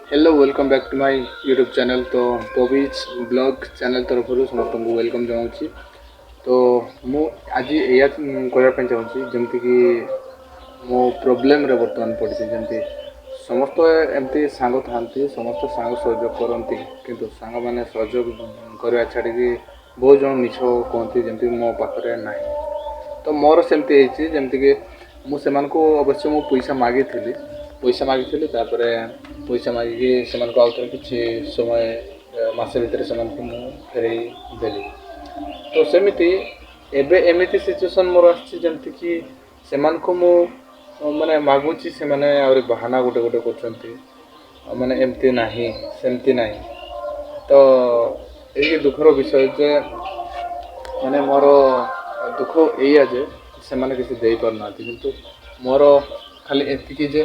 Hello, welcome back to my YouTube channel. ତ ବବିଜ୍ blog channel ତରଫରୁ ସମସ୍ତଙ୍କୁ welcome ଜଣାଉଛି। ତ ମୁଁ ଆଜି ଏଇଆ କହିବା ପାଇଁ ଚାହୁଁଛି, ଯେମିତିକି ମୋ ପ୍ରୋବ୍ଲେମ୍ରେ ବର୍ତ୍ତମାନ ପଡ଼ିଛି। ଯେମିତି ସମସ୍ତେ ଏମିତି ସାଙ୍ଗ ଥାଆନ୍ତି, ସମସ୍ତେ ସାଙ୍ଗ ସହଯୋଗ କରନ୍ତି, କିନ୍ତୁ ସାଙ୍ଗମାନେ ସହଯୋଗ କରିବା ଛାଡ଼ିକି ବହୁତ ଜଣ ମିଛ କୁହନ୍ତି, ଯେମିତି ମୋ ପାଖରେ ନାହିଁ। ତ ମୋର ସେମିତି ହେଇଛି, ଯେମିତିକି ମୁଁ ସେମାନଙ୍କୁ ଅବଶ୍ୟ ମୁଁ ପଇସା ମାଗିଥିଲି। ପଇସା ମାଗିଥିଲି, ତାପରେ ପଇସା ମାଗିକି ସେମାନଙ୍କୁ ଆଉ ଥରେ କିଛି ସମୟ, ମାସେ ଭିତରେ ସେମାନଙ୍କୁ ମୁଁ ଫେରେଇ ଦେଲି। ତ ସେମିତି ଏବେ ଏମିତି ସିଚୁଏସନ୍ ମୋର ଆସିଛି, ଯେମିତିକି ସେମାନଙ୍କୁ ମୁଁ ମାନେ ମାଗୁଛି, ସେମାନେ ଆହୁରି ବାହାନା ଗୋଟେ ଗୋଟେ କରୁଛନ୍ତି, ମାନେ ଏମିତି ନାହିଁ, ସେମିତି ନାହିଁ। ତ ଏଇ ଦୁଃଖର ବିଷୟ ଯେ ମାନେ ମୋର ଦୁଃଖ ଏଇଆ ଯେ ସେମାନେ କିଛି ଦେଇପାରୁନାହାନ୍ତି। କିନ୍ତୁ ମୋର ଖାଲି ଏତିକି ଯେ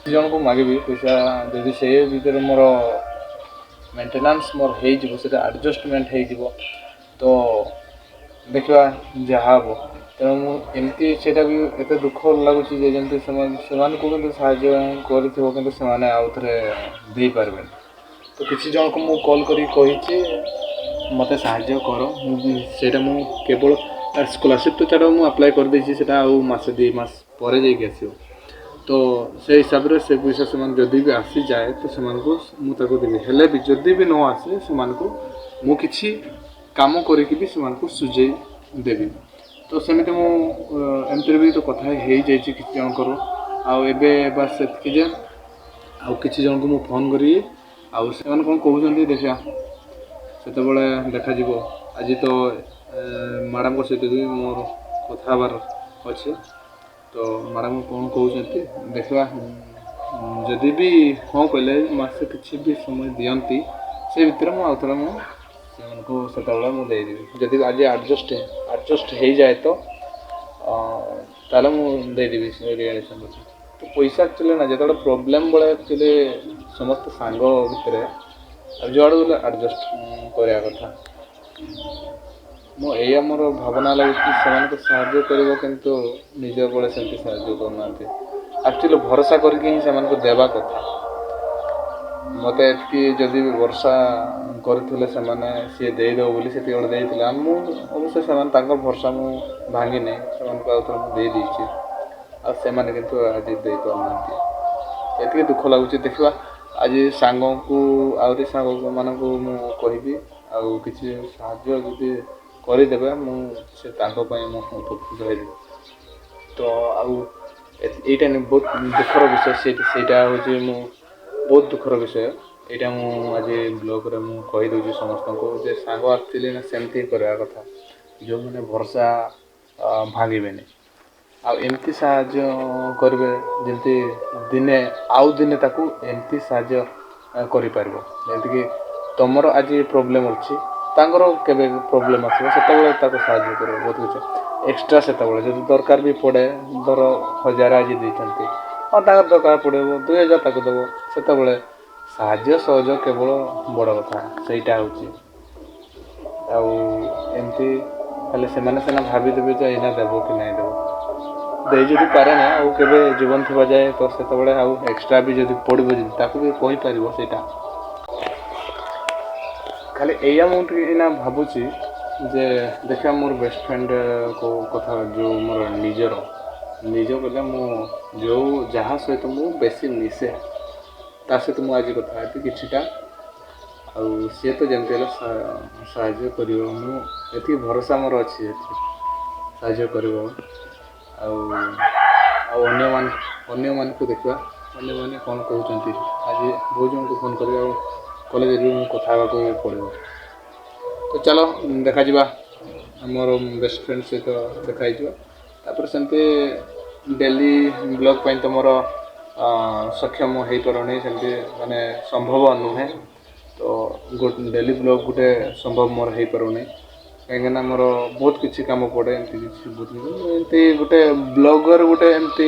ଜଣକୁ ମାଗିବି ପଇସା, ଯଦି ସେ ଭିତରେ ମୋର ମେଣ୍ଟେନାନ୍ସ ମୋର ହେଇଯିବ, ସେଇଟା ଆଡ଼ଜଷ୍ଟମେଣ୍ଟ ହେଇଯିବ, ତ ଦେଖିବା ଯାହା ହେବ। ତେଣୁ ମୁଁ ଏମିତି ସେଇଟା ବି ଏତେ ଦୁଃଖ ଲାଗୁଛି ଯେ ଯେମିତି ସେମାନେ ସେମାନଙ୍କୁ କିନ୍ତୁ ସାହାଯ୍ୟ କରିଥିବ, କିନ୍ତୁ ସେମାନେ ଆଉ ଥରେ ଦେଇପାରିବେନି। ତ କିଛି ଜଣକୁ ମୁଁ କଲ୍ କରିକି କହିଛି, ମୋତେ ସାହାଯ୍ୟ କର। ମୁଁ ସେଇଟା ମୁଁ କେବଳ ସ୍କଲାରସିପ୍ ତ ଛାଡ଼, ମୁଁ ଆପ୍ଲାଏ କରିଦେଇଛି, ସେଇଟା ଆଉ ମାସେ 2 ମାସ ପରେ ଯାଇକି ଆସିବ। ତ ସେଇ ହିସାବରେ ସେ ପଇସା ସେମାନେ ଯଦି ବି ଆସିଯାଏ, ତ ସେମାନଙ୍କୁ ମୁଁ ତାକୁ ଦେବି। ହେଲେ ବି ଯଦି ବି ନ ଆସେ, ସେମାନଙ୍କୁ ମୁଁ କିଛି କାମ କରିକି ବି ସେମାନଙ୍କୁ ସୁଝେଇ ଦେବି। ତ ସେମିତି ମୁଁ ଏମିତିରେ ବି ତ କଥା ହେଇଯାଇଛି କିଛି ଜଣଙ୍କର। ଆଉ ଏବେ ବାସ୍ ସେତିକି ଯେ ଆଉ କିଛି ଜଣଙ୍କୁ ମୁଁ ଫୋନ୍ କରିବି, ଆଉ ସେମାନେ କ'ଣ କହୁଛନ୍ତି ଦେଖିବା, ସେତେବେଳେ ଦେଖାଯିବ। ଆଜି ତ ମ୍ୟାଡ଼ାମଙ୍କ ସହିତ ବି ମୋର କଥା ହେବାର ଅଛି। ତ ମ୍ୟାଡ଼ାମ କ'ଣ କହୁଛନ୍ତି ଦେଖିବା। ଯଦି ବି ହଁ କହିଲେ, ମାସେ କିଛି ବି ସମୟ ଦିଅନ୍ତି, ସେ ଭିତରେ ମୁଁ ଆଉ ଥରେ ମୁଁ ସେମାନଙ୍କୁ ସେତେବେଳେ ମୁଁ ଦେଇଦେବି। ଯଦି ଆଜି ଆଡ଼ଜଷ୍ଟ ହେଇଯାଏ, ତ ତାହେଲେ ମୁଁ ଦେଇଦେବି ସେ ରିଆଡ଼ମିସନ୍ ପଇସା। ତ ପଇସା ଆକ୍ଚୁଆଲି ନା, ଯେତେବେଳେ ପ୍ରୋବ୍ଲେମ୍ ବେଳେ ଆକ୍ଚୁଆଲି ସମସ୍ତେ ସାଙ୍ଗ ଭିତରେ ଆଉ ଯୁଆଡ଼ୁ ଗଲେ ଆଡ଼ଜଷ୍ଟ କରିବା କଥା। ମୁଁ ଏଇଆ ମୋର ଭାବନା ଲାଗୁଛି, ସେମାନଙ୍କୁ ସାହାଯ୍ୟ କରିବ, କିନ୍ତୁ ନିଜ ବେଳେ ସେମିତି ସାହାଯ୍ୟ କରୁନାହାନ୍ତି। ଆକ୍ଚୁଆଲି ଭରସା କରିକି ହିଁ ସେମାନଙ୍କୁ ଦେବା କଥା। ମୋତେ ଏତିକି ଯଦି ବି ଭରସା କରିଥିଲେ ସେମାନେ, ସିଏ ଦେଇଦେବ ବୋଲି ସେତିକି ବେଳେ ଦେଇଥିଲେ। ଆଉ ମୁଁ ଅବଶ୍ୟ ସେମାନେ ତାଙ୍କ ଭରସା ମୁଁ ଭାଙ୍ଗିନି, ସେମାନଙ୍କୁ ଆଉ ଥରେ ମୁଁ ଦେଇଦେଇଛି। ଆଉ ସେମାନେ କିନ୍ତୁ ଆଜି ଦେଇପାରୁନାହାନ୍ତି, ଏତିକି ଦୁଃଖ ଲାଗୁଛି। ଦେଖିବା, ଆଜି ସାଙ୍ଗଙ୍କୁ, ଆହୁରି ସାଙ୍ଗମାନଙ୍କୁ ମୁଁ କହିବି, ଆଉ କିଛି ସାହାଯ୍ୟ ଯଦି କରିଦେବେ, ମୁଁ ସେ ତାଙ୍କ ପାଇଁ ମୁଁ ଉପକୃତ ହେବି। ତ ଆଉ ଏଇଟା ବହୁତ ଦୁଃଖର ବିଷୟ। ସେଇଟା ହେଉଛି ମୁଁ ବହୁତ ଦୁଃଖର ବିଷୟ। ଏଇଟା ମୁଁ ଆଜି ବ୍ଲଗ୍ରେ ମୁଁ କହିଦେଉଛି ସମସ୍ତଙ୍କୁ ଯେ ସାଙ୍ଗ ଆକ୍ଚୁଆଲି ନା ସେମିତି ହିଁ କରିବା କଥା, ଯେଉଁମାନେ ଭରସା ଭାଙ୍ଗିବେନି ଆଉ ଏମିତି ସାହାଯ୍ୟ କରିବେ, ଯେମିତି ଦିନେ ଆଉ ଦିନେ ତାକୁ ଏମିତି ସାହାଯ୍ୟ କରିପାରିବ। ଯେମିତିକି ତୁମର ଆଜି ପ୍ରୋବ୍ଲେମ୍ ଅଛି, ତାଙ୍କର କେବେ ପ୍ରୋବ୍ଲେମ୍ ଆସିବ, ସେତେବେଳେ ତାକୁ ସାହାଯ୍ୟ କରିବ ବହୁତ କିଛି ଏକ୍ସଟ୍ରା। ସେତେବେଳେ ଯଦି ଦରକାର ବି ପଡ଼େ, ଧର 1000 ଆଜି ଦେଇଛନ୍ତି, ହଁ, ତାଙ୍କର ଦରକାର ପଡ଼ିବ, 2000 ତାକୁ ଦେବ। ସେତେବେଳେ ସାହାଯ୍ୟ ସହଯୋଗ କେବଳ ବଡ଼ କଥା ସେଇଟା ହେଉଛି। ଆଉ ଏମିତି ହେଲେ ସେମାନେ ସିନା ଭାବିଦେବେ ଯେ ଏଇନା ଦେବ କି ନାଇଁ ଦେବ। ଦେଇ ଯଦି ପାରେ ନା, ଆଉ କେବେ ଜୀବନ ଥିବା ଯାଏ, ତ ସେତେବେଳେ ଆଉ ଏକ୍ସଟ୍ରା ବି ଯଦି ପଡ଼ିବ, ଯଦି ତାକୁ ବି କହିପାରିବ। ସେଇଟା ଖାଲି ଏଇଆ ମୁଁ ଟିକେ ଏଇନା ଭାବୁଛି ଯେ ଦେଖିବା, ମୋର ବେଷ୍ଟ ଫ୍ରେଣ୍ଡ କଥା, ଯେଉଁ ମୋର ନିଜର ନିଜ ବୋଲେ ମୁଁ ଯେଉଁ ଯାହା ସହିତ ମୁଁ ବେଶୀ ମିଶେ, ତା ସହିତ ମୁଁ ଆଜି କଥା ହେବି କିଛିଟା। ଆଉ ସିଏ ତ ଯେମିତି ହେଲେ ସାହାଯ୍ୟ କରିବ, ମୁଁ ଏତିକି ଭରସା ମୋର ଅଛି, ଏଥିରେ ସାହାଯ୍ୟ କରିବ। ଆଉ ଅନ୍ୟମାନଙ୍କୁ ଦେଖିବା, ଅନ୍ୟମାନେ କ'ଣ କହୁଛନ୍ତି। ଆଜି ବହୁତ ଜଣଙ୍କୁ ଫୋନ୍ କରିବି, ଆଉ କଲେଜରେ ବି ମୁଁ କଥା ହେବାକୁ ପଡ଼ିବ। ତ ଚାଲ ଦେଖାଯିବା, ମୋର ବେଷ୍ଟ ଫ୍ରେଣ୍ଡ ସହିତ ଦେଖା ହେଇଯିବ। ତାପରେ ସେମିତି ଡେଲି ବ୍ଲଗ୍ ପାଇଁ ତ ମୋର ସକ୍ଷମ ହେଇପାରୁନି, ସେମିତି ମାନେ ସମ୍ଭବ ନୁହେଁ। ତ ଡେଲି ବ୍ଲଗ୍ ଗୋଟେ ସମ୍ଭବ ମୋର ହେଇପାରୁନି, କାହିଁକିନା ମୋର ବହୁତ କିଛି କାମ ପଡ଼େ। ଏମିତି କିଛି ବହୁତ କିଛି, ଏମିତି ଗୋଟେ ବ୍ଲଗର୍, ଗୋଟେ ଏମିତି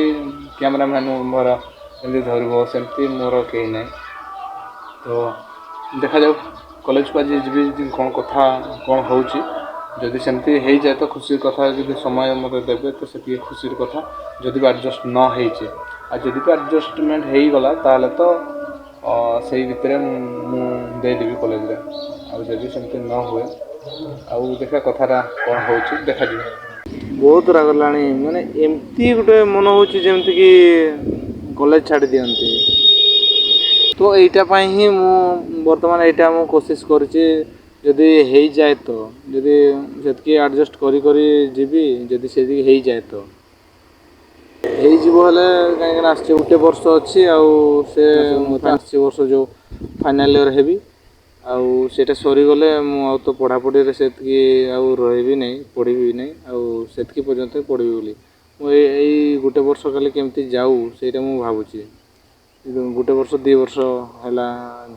କ୍ୟାମେରାମ୍ୟାନ୍ ମୋର ଏମିତି ଧରିବ, ସେମିତି ମୋର କେହି ନାହିଁ। ତ ଦେଖାଯାଉ, କଲେଜକୁ ଆଜି ଯିବି, କ'ଣ କଥା କ'ଣ ହେଉଛି। ଯଦି ସେମିତି ହେଇଯାଏ ତ ଖୁସି କଥା। ଯଦି ସମୟ ମୋତେ ଦେବେ ତ ସେତିକି ଖୁସିର କଥା, ଯଦି ବି ଆଡ଼ଜଷ୍ଟ ନ ହେଇଛି। ଆଉ ଯଦି ବି ଆଡ଼ଜଷ୍ଟମେଣ୍ଟ ହେଇଗଲା, ତାହେଲେ ତ ସେଇ ଭିତରେ ମୁଁ ଦେଇଦେବି କଲେଜରେ। ଆଉ ଯଦି ସେମିତି ନ ହୁଏ, ଆଉ ଦେଖିବା କଥାଟା କ'ଣ ହେଉଛି, ଦେଖାଯିବ। ବହୁତ ରାଗ ଲାଣି, ମାନେ ଏମିତି ଗୋଟେ ମନ ହେଉଛି ଯେମିତିକି କଲେଜ ଛାଡ଼ି ଦିଅନ୍ତି। ତ ଏଇଟା ପାଇଁ ହିଁ ମୁଁ ବର୍ତ୍ତମାନ ଏଇଟା ମୁଁ କୋସିସ୍ କରୁଛି। ଯଦି ହେଇଯାଏ ତ, ଯଦି ସେତିକି ଆଡ଼ଜଷ୍ଟ କରି କରି ଯିବି, ଯଦି ସେତିକି ହେଇଯାଏ ତ ହେଇଯିବ। ହେଲେ କାହିଁକିନା ଆସିଛି, ଗୋଟେ ବର୍ଷ ଅଛି। ଆଉ ସେ ମୋତେ ଆସିଛି ବର୍ଷ ଯେଉଁ ଫାଇନାଲ୍ ଇୟର୍ ହେବି, ଆଉ ସେଇଟା ସରିଗଲେ ମୁଁ ଆଉ ତ ପଢ଼ାପଢ଼ିରେ ସେତିକି ଆଉ ରହିବି ନାହିଁ, ପଢ଼ିବି ନାହିଁ। ଆଉ ସେତିକି ପର୍ଯ୍ୟନ୍ତ ପଢ଼ିବି ବୋଲି ମୁଁ ଏଇ ଗୋଟେ ବର୍ଷ ଖାଲି କେମିତି ଯାଉ, ସେଇଟା ମୁଁ ଭାବୁଛି। ଗୋଟେ ବର୍ଷ, 2 ବର୍ଷ ହେଲା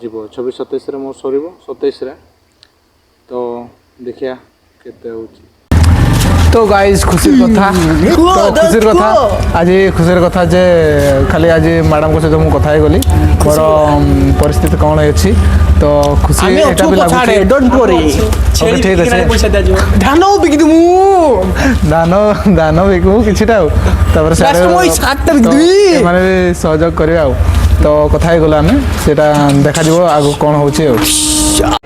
ଯିବ। 26 27ରେ ମୋର ସରିବ, 27ରେ। ତ ଦେଖିବା କେତେ ହେଉଛି। ତ ଗାଇଜ୍, ଖୁସିର କଥା, ତ ଖୁସିର କଥା, ଆଜି ଖୁସିର କଥା ଯେ ଖାଲି ଆଜି ମ୍ୟାଡ଼ାମଙ୍କ ସହିତ ମୁଁ କଥା ହେଇଗଲି, ମୋର ପରିସ୍ଥିତି କ'ଣ ଅଛି। ତ ଖୁସି ଆମେ ଏଇଟା ଅଛୁ ବି ପଛଆଡ଼େ। ଲାଗୁଛି। Don't worry. Okay, ଠିକ୍ ଅଛି। ପଇସା ଦିଆଯିବ, ଧାନ ବିକିଦେବୁ। ଧାନ ଧାନ ବିକିବୁ କିଛିଟା, ଆଉ ତାପରେ Last ମୁଁ ଏଇ ସାର୍ଟଟା ବିକିଦେବି। ଏମାନେ ବି ସହଯୋଗ କରିବେ। ଆଉ ତ କଥା ହେଇଗଲା ଆମେ, ସେଇଟା ଦେଖାଯିବ ଆଗକୁ କ'ଣ ହେଉଛି ଆଉ।